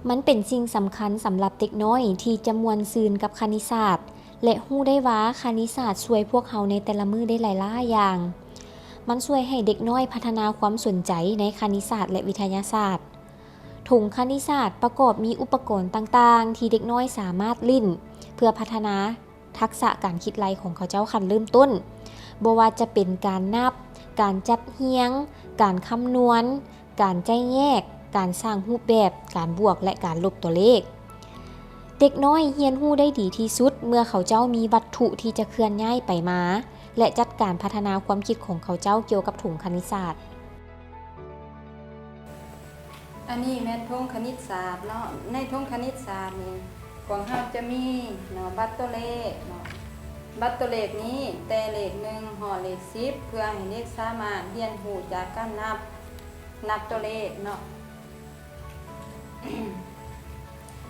ມັນເປັນສິ່ງສຳຄັນສຳລັບເດັກນ້ອຍທີ່ຈະມ່ວນຊື່ນກັບຄະນິດສາດ ແລະ ຮູ້ໄດ້ວ່າຄະນິດສາດຊ່ວຍພວກເຮົາໃນແຕ່ລະມື້ໄດ້ຫຼາຍໆຢ່າງ. ມັນຊ່ວຍໃຫ້ເດັກນ້ອຍພັດທະນາຄວາມສົນໃຈໃນຄະນິດສາດ ແລະ ວິທະຍາສາດ. ຖົງຄະນິດສາດປະກອບມີອຸປະກອນຕ່າງໆທີ່ເດັກນ້ອຍສາມາດຫຼິ້ນ ເພື່ອພັດທະນາທັກສະການຄິດໄລ່ຂອງເຂົາເຈົ້າຂັ້ນເລີ່ມຕົ້ນ, ບໍ່ວ່າຈະເປັນການນັບ, ການຈັດຮຽງ, ການຄຳນວນ, ການໄຈ້ແຍກ, ການສ້າງຮູບແບບ, ການບວກ ແລະ ການລົບຕົວເລກ. ເດັກນ້ອຍຮຽນຮູ້ໄດ້ດີທີ່ສຸດເມື່ອເຂົາເຈົ້າມີວັດຖຸທີ່ຈະເຄື່ອນຍ້າຍໄປມາ ແລະ ຈັດການພັດທະນາຄວາມຄິດຂອງເຂົາເຈົ້າກ່ຽວກັບຖົງຄະນິດສາດ. ອັນນີ້ແມ່ນຖົງຄະນິດສາດເນາະ. ໃນຖົງຄະນິດສາດນີ້ ພວກເຮົາຈະມີເນາະ ບັດຕົວເລກເນາະ. ບັດຕົວເລກນີ້ແຕ່ເລກໜຶ່ງຮອດເລກສິບ ເພື່ອໃຫ້ເດັກສາມາດຮຽນຮູ້ຈາກການນັບ ນັບຕົວເລກເນາະ.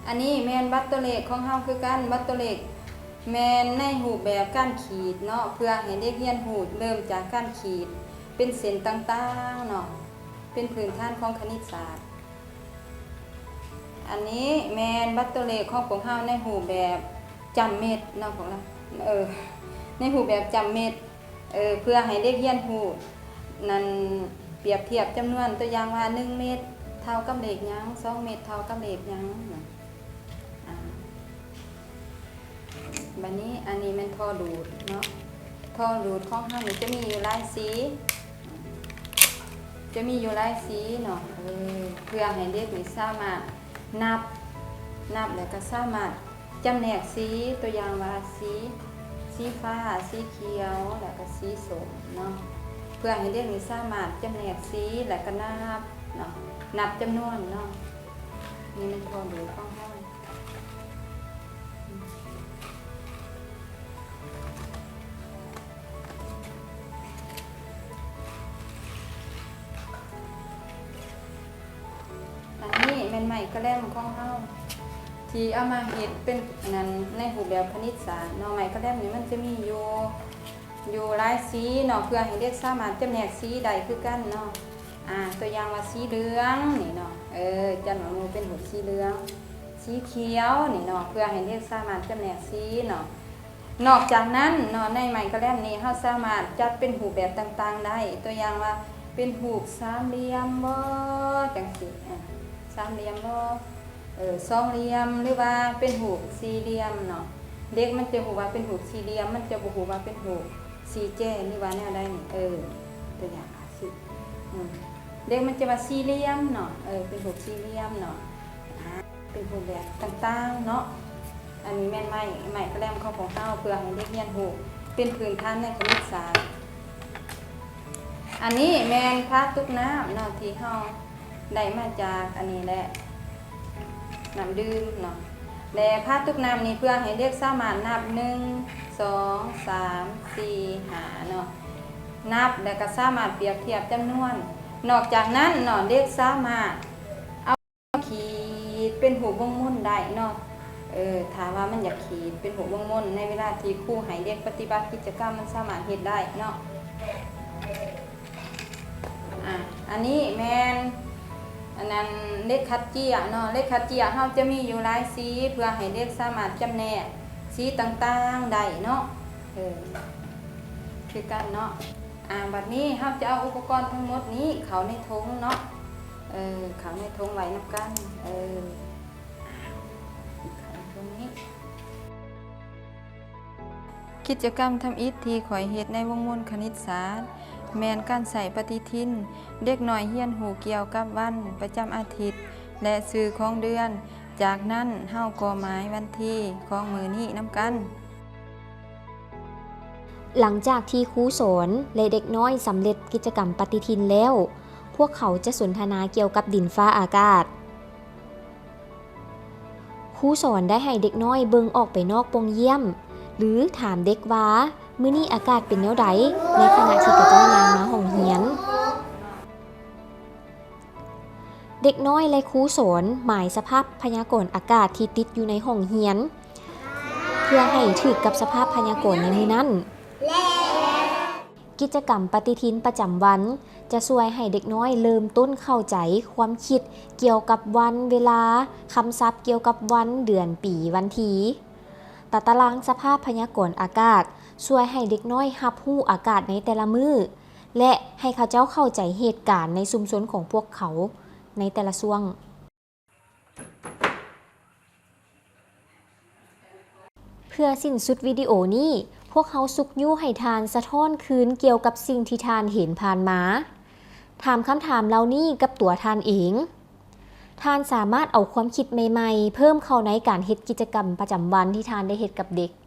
ອັນນີ້ແມ່ນບັດຕົວເລກຂອງເຮົາຄືກັນ. ບັດຕົວເລກແມ່ນໃນຮູບແບບການຂີດເນາະ ເພື່ອໃຫ້ເດັກຮຽນຮູ້ເລີ່ມຈາກການຂີດເປັນເສັ້ນຕ່າງໆເນາະ ເປັນພື້ນຖານຂອງຄະນິດສາດ. ອັນນີ້ແມ່ນບັດຕົວເລກຂອງພວກເຮົາໃນຮູບແບບຈຳເມັດເນາະ ພວກເຮົາ ເອີ ໃນຮູບແບບຈຳເມັດ ເອີ ເພື່ອໃຫ້ເດັກຮຽນຮູ້ນັ້ນ ປຽບທຽບຈຳນວນ ຕົວຢ່າງວ່າ ໜຶ່ງເມັດເທົ່າກັບເລກຫຍັງ, ສອງເມັດເທົ່າກັບເລກຫຍັງເນາະ. ອາ ບາດນີ້ ອັນນີ້ແມ່ນທໍ່ດູດເນາະ. ທໍ່ດູດຂອງເຮົານີ້ຈະມີຢູ່ຫຼາຍສີ ຈະມີຢູ່ຫຼາຍສີເນາະ ເອີ ເພື່ອໃຫ້ເດັກນີ້ສາມາດນັບ ນັບແລ້ວກໍສາມາດຈຳແນກສີ ຕົວຢ່າງວ່າສີ ສີຟ້າ, ສີຂຽວ ແລ້ວກໍສີສົ້ມເນາະ ເພື່ອໃຫ້ເດັກນີ້ສາມາດຈຳແນກສີ ແລ້ວກໍນັບເນາະ ນັບຈຳນວນເນາະ. ນີ້ແມ່ນທໍ່ດູດຂອງເຮົາ. ອັນນີ້ແມ່ນໄມ້ກະແລັມຂອງເຮົາ ທີ່ເອົາມາເຮັດເປັນອັນນັ້ນ ໃນຮູບແບບຄະນິດສາດເນາະ. ໄມ້ກະແລັມນີ້ມັນຈະມີຢູ່ ຢູ່ຫຼາຍສີເນາະ ເພື່ອໃຫ້ເດັກສາມາດຈຳແນກສີໄດ້ຄືກັນເນາະ. ອາ ຕົວຢ່າງວ່າສີເຫຼືອງນີ້ເນາະ ເອີ ຈັນວ່າໝູ່ເປັນຮູບສີເຫຼືອງ, ສີຂຽວນີ້ເນາະ ເພື່ອໃຫ້ເດັກສາມາດຈຳແນກສີເນາະ. ນອກຈາກນັ້ນເນາະ ໃນໄມ້ກະແລັມນີ້ ເຮົາສາມາດຈັດເປັນຮູບແບບຕ່າງໆໄດ້ ຕົວຢ່າງວ່າເປັນຮູບສາມຫຼ່ຽມບໍ ຈັ່ງຊີ້ ອາ ສາມຫຼ່ຽມບໍ ເອີ ສອງຫຼ່ຽມ ຫຼືວ່າເປັນຮູບສີ່ຫຼ່ຽມເນາະ. ເດັກມັນຈະຮູ້ວ່າເປັນຮູບສີ່ຫຼ່ຽມ ມັນຈະບໍ່ຮູ້ວ່າເປັນຮູບສີ່ແຈ ຫຼືວ່າແນວໃດນີ້ ເອີ ຕົວຢ່າງ ອາ ເດັກມັນຈະວ່າສີ່ຫຼ່ຽມເນາະ ເອີ ເປັນຮູບສີ່ຫຼ່ຽມເນາະ ອາ ເປັນຮູບແບບຕ່າງໆເນາະ. ອັນນີ້ແມ່ນໄມ້ ໄມ້ກະແລັມຂອງພວກເຮົາ ເພື່ອໃຫ້ເດັກຮຽນຮູ້ເປັນພື້ນຖານໃນຄະນິດສາດ. ອັນນີ້ແມ່ນພາຕຸກນ້ຳເນາະ ທີ່ເຮົາ ໄດ້ມາຈາກອັນນີ້ແຫຼະ ນ້ຳດື່ມເນາະ ແລະ ພາຕຸກນ້ຳນີ້ເພື່ອໃຫ້ເດັກສາມາດນັບ ໜຶ່ງ ສອງ ສາມ ສີ່ ຫ້າ ເນາະ ນັບ ແລ້ວກໍສາມາດປຽບທຽບຈຳນວນ. ນອກຈາກນັ້ນເນາະ ເດັກສາມາດເອົາຂີດເປັນຮູບວົງມົນໄດ້ເນາະ ເອີ ຖ້າວ່າມັນຢາກຂີດເປັນຮູບວົງມົນ ໃນເວລາທີ່ຄູໃຫ້ເດັກປະຕິບັດກິດຈະກຳ ມັນສາມາດເຮັດໄດ້ເນາະ. ອາ ອັນນີ້ແມ່ນ ອັນນັ້ນ ເຫຼັກຂັດເຈ້ຍເນາະ ເຫຼັກຂັດເຈ້ຍເຮົາຈະມີຢູ່ຫຼາຍສີ ເພື່ອໃຫ້ເດັກສາມາດຈຳແນກສີຕ່າງໆໄດ້ເນາະ ເອີ ຄືກັນເນາະ. ອາ ບັດນີ້ເຮົາຈະເອົາອຸປະກອນທັງໝົດນີ້ເຂົ້າໃນຖົງເນາະ ເອີ ເຂົ້າໃນຖົງໄວ້ນຳກັນ ເອີ ເຂົ້າໃນຖົງນີ້. ກິດຈະກຳທຳອິດທີ່ຂ້ອຍເຮັດໃນວົງມົນຄະນິດສາດ ແມ່ນການໃຊ້ປະຕິທິນ. ເດັກນ້ອຍຮຽນຮູ້ກ່ຽວກັບວັນປະຈຳອາທິດ ແລະ ຊື່ຂອງເດືອນ. ຈາກນັ້ນເຮົາກໍໝາຍວັນທີຂອງມື້ນີ້ນຳກັນ. ຫຼັງຈາກທີ່ຄູສອນ ແລະ ເດັກນ້ອຍສຳເລັດກິດຈະກຳປະຕິທິນແລ້ວ, ພວກເຂົາຈະສົນທະນາກ່ຽວກັບດິນຟ້າອາກາດ. ຄູສອນໄດ້ໃຫ້ເດັກນ້ອຍເບິ່ງອອກໄປນອກປ່ອງຢ້ຽມ ຫຼື ຖາມເດັກວ່າ ມື້ນີ້ອາກາດເປັນແນວໃດ ໃນຂະນະທີ່ເຂົາເຈົ້າຍ່າງມາຫ້ອງຮຽນ. ເດັກນ້ອຍ ແລະ ຄູສອນໝາຍສະພາບພະຍາກອນອາກາດທີ່ຕິດຢູ່ໃນຫ້ອງຮຽນ ເພື່ອໃຫ້ຖືກກັບສະພາບພະຍາກອນໃນມື້ນັ້ນ. ກິດຈະກຳປະຕິທິນປະຈຳວັນ ຈະຊ່ວຍໃຫ້ເດັກນ້ອຍເລີ່ມຕົ້ນເຂົ້າໃຈຄວາມຄິດກ່ຽວກັບວັນເວລາ, ຄຳສັບກ່ຽວກັບວັນ, ເດືອນ, ປີ, ວັນທີ. ຕາຕະລາງສະພາບພະຍາກອນອາກາດ ຊ່ວຍໃຫ້ເດັກນ້ອຍຮັບຮູ້ອາກາດໃນແຕ່ລະມື້ ແລະ ໃຫ້ເຂົາເຈົ້າເຂົ້າໃຈເຫດການໃນຊຸມຊົນຂອງພວກເຂົາໃນແຕ່ລະຊ່ວງ. ເພື່ອສິ້ນສຸດວິດີໂອນີ້, ພວກເຮົາຊຸກຍູ້ໃຫ້ທ່ານສະທ້ອນຄືນກ່ຽວກັບສິ່ງທີ່ທ່ານເຫັນຜ່ານມາ. ຖາມຄຳຖາມເຫຼົ່ານີ້ກັບຕົວທ່ານເອງ. ທ່ານສາມາດເອົາຄວາມຄິດໃໝ່ໆເພີ່ມເຂົ້າໃນການເຮັດກິດຈະກຳປະຈຳວັນທີ່ທ່ານໄດ້ເຮັດກັບເດັກ.